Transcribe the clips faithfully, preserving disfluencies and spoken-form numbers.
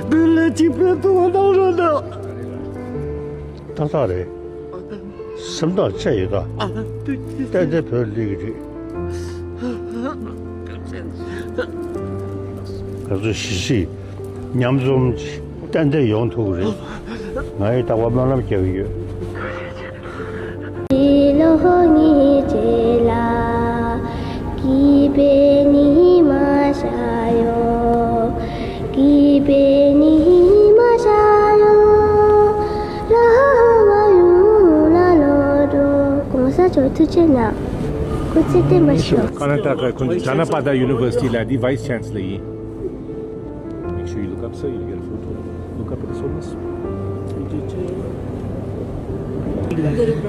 བོད་ལ་གཅིག་པུ་ཐུག་པ་གནང་རོགས་གནང་། ཏག་ཏག་རེད། སེམས་ཐག་བཅད་ཡོད་ད། ཏན་ཏན་བོད་སླེབས་ཀྱི་རེད། ང་ཚོ་གཞིས་བྱེས་མཉམ་འཛོམས་ཀྱིས་ཏན་ཏན་ཡོང་ཐུབ་ཀྱི་རེད། ང་ཡི་རྟག་པར་སྨོན་ལམ་རྒྱག་གི་ཡོད། གོང་ས་མཆོག་ཐུགས་རྗེ་གནང་། སྐུ་ཚེ་བརྟན་པར་ཤོག། Karnataka Kunj- Janapada University la di Vice Chancellor ཡིན། Make sure you look up, sir. You'll get a photo. Look up at the solas.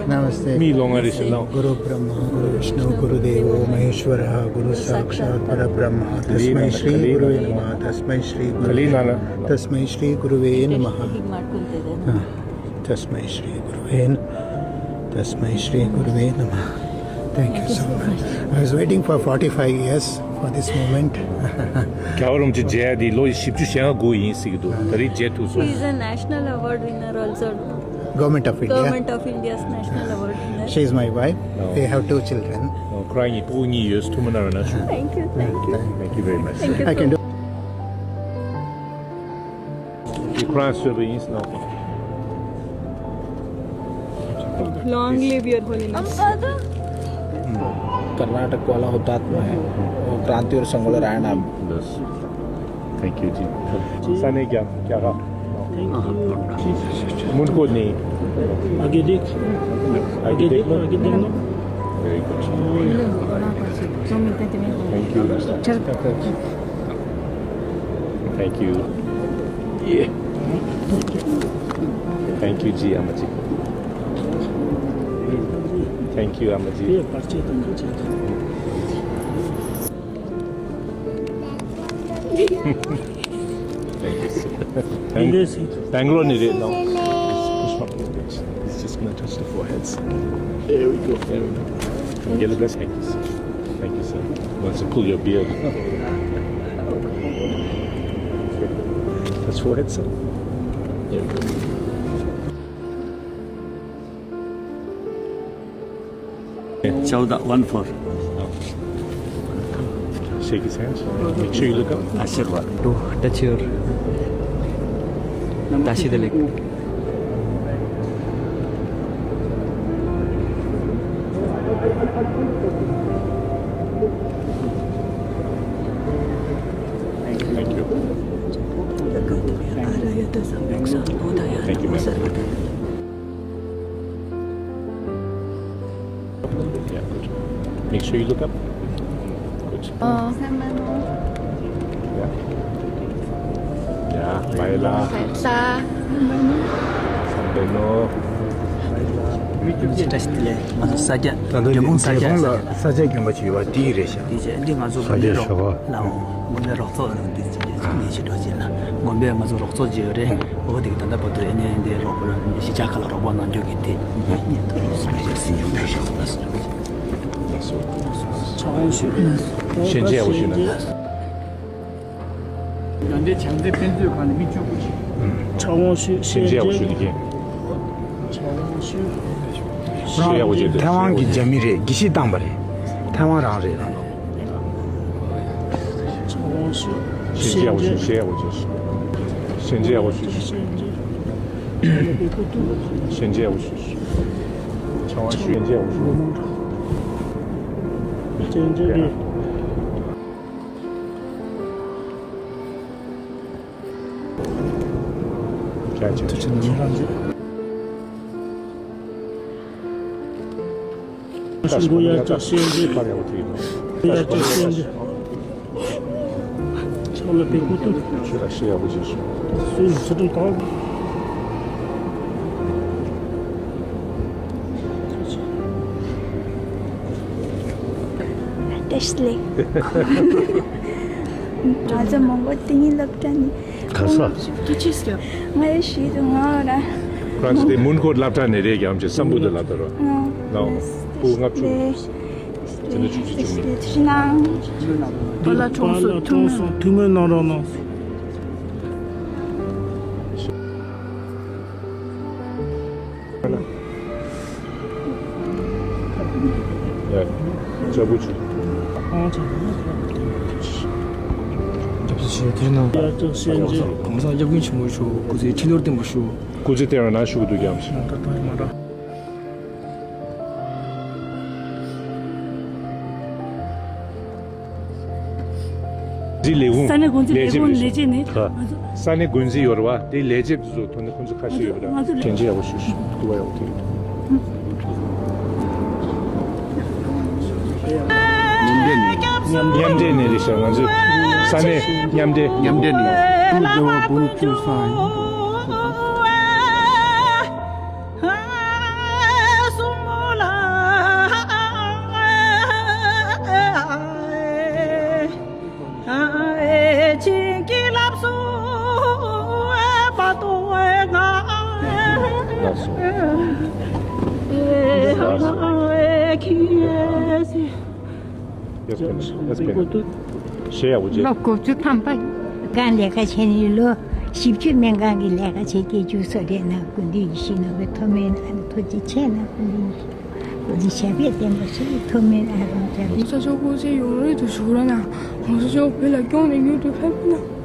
नमस्ते। मी लोंगा ऋषि लो। गुरु ब्रह्मा गुरु विष्णु गुरु देवो महेश्वरः गुरु साक्षात् परब्रह्म तस्मै श्री गुरुवे नमः तस्मै श्री गुरुवे तस्मै श्री गुरुवे नमः। तस्मै श्री गुरुवे न- तस्मै श्री गुरुवे नमः। Thank you so much. I was waiting for forty-five years for this moment. རྒྱལ་བ་རིན་པོ་ཆེ་མཇལ་ཡ་དེ་ལོ་བཞི་བཅུ་ཞེ་ལྔ་འགོར་ཡིན་ཟེར་གྱི་འདུག་ད་རེས་མཇལ་ཐུབ་སོང་། He's a national award winner also. Government of India. Government of India's national award winner. She is my wife. Oh. We have two children. ཁོ་རང་གཉིས་ཕྲུ་གུ་གཉིས་ཡོད། ཐུགས་མ་མནར་བ་ན་ཞུ། Thank you, thank you. Thank you very much. Thank you. I can so do. ཁོ་རང་གསོལ་བ་ཡིན་ཟེར་ན། Long live your holiness. Karnataka वाला हुतात्मा है, वो क्रांति और संगोला रायणाम। बस। Thank you ji. ས་གནས་རྒྱ་རྒྱ་གར། མོན་གྷོ་ནས། Agility. Agility. Agility. Very good. Thank you. Thank you. Yeah. Thank you, Ji Amaji. Thank you, Amaji. Thank you, sir. Bangalore ནས་རེད། No. It's just gonna touch the foreheads. There we go. There we go. Get the best. Thank you, sir. Thank you, sir. Once you pull your beard. Touch forehead, sir. There we go. चौदह, one four. Shake his hands. Make sure you look up. आशीर्वाद। To touch your Tashi Tilak. Thank you. Thank you, ma'am. Yeah, good. Make sure you look up. Good. ཨོ། Yeah. Yeah, Baila. Sa. Sambeno. བཀྲ་ཤིས་བདེ་ལེགས། ང་ཚོ་ས་སྐྱ་ད་ལྟ་འབྲས་སྤུངས་ས་སྐྱ་འབྲས་སྤུངས་ལ་ས་སྐྱ་དགོན་པ་ཅིག་ཡོད་པ་དེ་རེད་ཤག་དེ་རྗེས་འདི་ང་ཚོ་ས་སྐྱ་མགོན་པོའི་ཞོགས་པ། རོགས་ལ་མགོན་པོའི་རོགས་ཚོགས་རང་དེ་ཅི་ཉེ་ཆེ་འགྲོ་བྱེད་ལ་མགོན་པོས་ང་ཚོ་རོགས་ཚོགས་བྱེད་ཡོད་རེད། འོ་དེ་གི་ད་ལྟ་བར་དུ་ཨེ་ནས་འདི་རོགས་པ་གཞིས་ཆགས་ཁག་ལ་རོགས་པ་གནང་རྒྱུ་གི་དེ་ཉེ་ཉེ་དུ་རེད། སེམས་ཤུགས་ཡོད་པའི་ཞབས་ལ་སོ། ཕྱག་དབང་ཞུ་རེད། ཞལ་མཇལ་ཡག་པོ་ཞུས་ན། ད་ལྟའི་བྱང་རྩེ་དཔེ་མཛོད་ཁང་ནས་མི་བཅུ་དགུ་ཅིག་ཕྱག་དབང་ཞུ། ཞལ་མཇལ་ཡག་པོ་ཞུ་ནི་ཀྱེ། ཕྱག་དབང་ཞུ། ཞལ་ཡག་པོ་ཞུ། ཐའེ་ཝན་གྱི་རྒྱ་མི་རེད། དགེ་བཤེས་བཏང་པ་རེད། ཐའེ་ཝན་རང་རེད། ཕྱག་དབང་ཞུ། ཞལ་མཇལ་ཡག་པོ་ཞུ། ཞལ་ཡག་པོ་ཞུ། ཞལ་མཇལ་ཡག་པོ་ཞུ། ཞལ་མཇལ་ཡག་པོ་ཞུ། ཕྱག་དབང་ཞུ། ཞལ་མཇལ་ཡག་པོ་ཞུ། ཞལ་མཇལ་རེད། བཀྲ་ཤིས་བདེ་ལེགས། ང་ཚོ་མོན་གྷོ་དེ་ཉིད་སློབ་གྲྭ་ནས། ག་ས། ང་ཡོད་ཤི་དུ་ང་ར། ཁོ་རང་ཚོ་དེ་མོན་གྷོ་སློབ་གྲྭ་ནས་རེད། རྒྱ་མ་ཆེ་སམ་བྷོ་ཊ་སློབ་གྲྭ་རོ། ལའོ། ཕྲུ་གུ་ལྔ་བཅུ། དེ་ནས་ཆུང་ཆུང་ ཕྱི་ནང་། བ་ལ་གྲོངས་སོང་། ཐུགས་སྨོན་གནང་རོགས་གནང་། ཡ། ལྕགས་པོ་ཆུ། ཨང་ཆ། རྒྱབ་ས་ཆེ་དེ་ནང་། ཡ་ལྕགས་སེ་ཆེ། གོང་ས་སྐྱབས་མགོན་ཆེན་པོ་མཆོག་སྐུ་ཚེ་ཁྲི་ལོར་བརྟན་པར་ཤོག། སྐུ་ཚེ་བརྟན་པ་ན་ཞུ་གི་འདུག་ཀྱང་། ད་ད་མ་ར། འཛིན་ལས་ཁུངས་ས་གནས་འགོ་འཛིན་ལས་བྱེད་ལས་ཁུངས་ལས་བྱེད་ནི། ས་གནས་འགོ་འཛིན་ཡོད་རེད་བ། དེ་ལས་བྱེད་དེ་ཚོ་ཐོན་ནས་ཁོང་ཚོ་ཁ་ཤས་ཡོད་པ་འདྲ། དྲན་རྗེས་ཡག་པོ་ཞུ་ཞུ། སྐུ་པར་ཡག་པོ་ཐེབས། མཉམ་འབྲེལ་ནས་རེད་ཤག། ང་ཚོས་ས་གནས་མཉམ་འབྲེལ། མཉམ་འབྲེལ་ནས། ཀྲུའུ་ཝེ་ཝུན་ཀྲུའུ་ཧྲན། ལགས་སོ། ལགས་སོ། ཡོད་ཀྱང་ཡོད་ཀྱང་། ཞེས་ཡག་པོ་བྱས། ལོ་དགུ་བཅུ་ཐམ་པ་གང་ལས་ཀ་བྱས་ནས། ལོ་བཞི་བཅུ་སྨན་ཁང་གི་ལས་ཀ་བྱས། སྐྱེ་བཅུ་སོ་རེ་ན་ཀུན་འདུས་ཡིད་བཞིན་ནོར་བུའི་ཐོག་མའི་ནང་ཐུགས་རྗེ་ཆེ་ན། ཀུན་འདུས་ཡིད་བཞིན་ནོར་བུ་ཞབས་པད་བརྟན་པ་ཞིག་ཐོག་མའི་ཨ་རོང་ཅག་གོང་ས་མཆོག་སྐུ་ཚེ་ཡུན་རིང་དུ་བཞུགས་རོགས་གནང་། གོང་ས་མཆོག་བོད་ལ་སྐྱོང་ནས་མྱུར་དུ་ཕེབས་རོགས་གནང་།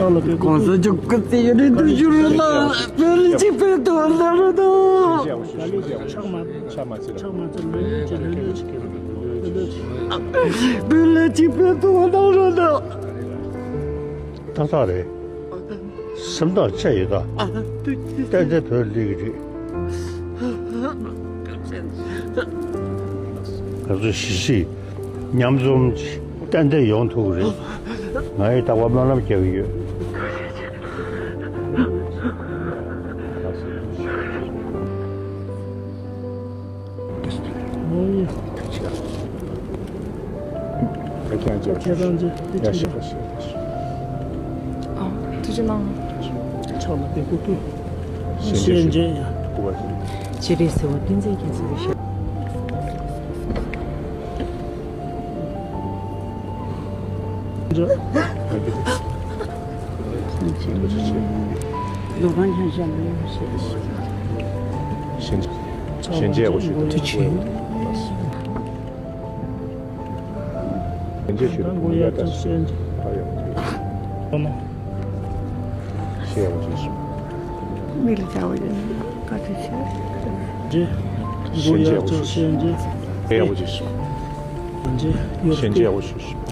ཕྱག་ལ་ཕེབས། གོང་ས་མཆོག་སྐུ་ཚེ་ཡུན་རིང་དུ་བཞུགས་རོགས་གནང་། བོད་ལ་གཅིག་པུའི་ཐོག་ལ་རོགས་གནང་། ཕྱག་མ་ཕྱག་མ་ཚིག་ལ་ཕྱག་མ་ཚིག་ལ་ལོས་ཅི་ལོས་ཅི་ཁེ་ལོས་ཅི། བོད་ལ་གཅིག་པུའི་ཐོག་ལ་རོགས་གནང་། ཏག་ཏག་རེད། སེམས་ཐག་བཅད་ཡོད་ད། ཏན་ཏན་བོད་སླེབས་ཀྱི་རེད། ང་ཚོ་གཞིས་བྱེས་མཉམ་འཛོམས་ཏན་ཏན་ཡོང་ཐུབ་ཀྱི་རེད། ང་ཡི་རྟག་པར་སྨོན་ལམ་རྒྱག་གི་ཡོད། ཁྱེད་རང་ཚོ་ཡ་ཤེས་པ་ཤེས། ཨ། ཐུགས་རྗེ་གནང་། ཕྱག་ལ་དེ་ཀོ་ཀོ། ཤན་འབྱེད་ཡ། སྐུ་པར་ཞུ། ཆེ་བའི་སེ་བ་ཏིན་ཙེ་རྒྱལ་སྲས་ཀྱི་ཞབས། ལོ་གང་ཤང་ཤང་ལ་ཡོད་ཤེས། ཤན་འབྱེད་ཡག་པོ་ཞུ། ཐུགས་རྗེ་ཆེ། ཡན་ཆད་ཞུ། ད་མགོ་ཡར་བརྐྱངས་ཤེས་ཡན་ཆད། ཨ་ཡོང་། ཨོ་ནོ། ཤེས་ཡག་པོ་བྱས་སོང་། མི་ལ་བྱ་བ་ཡིན་བཀའ་དྲིན་ཆེ། རྗེ། མགོ་ཡར་བརྐྱངས་ཤེས་ཡན་ཆད། ཡག་པོ་བྱས་སོང་། ཡན་ཆད་ཡོད། ཤན་འབྱེད་ཡག་པོ་ཞུ་ཞུ།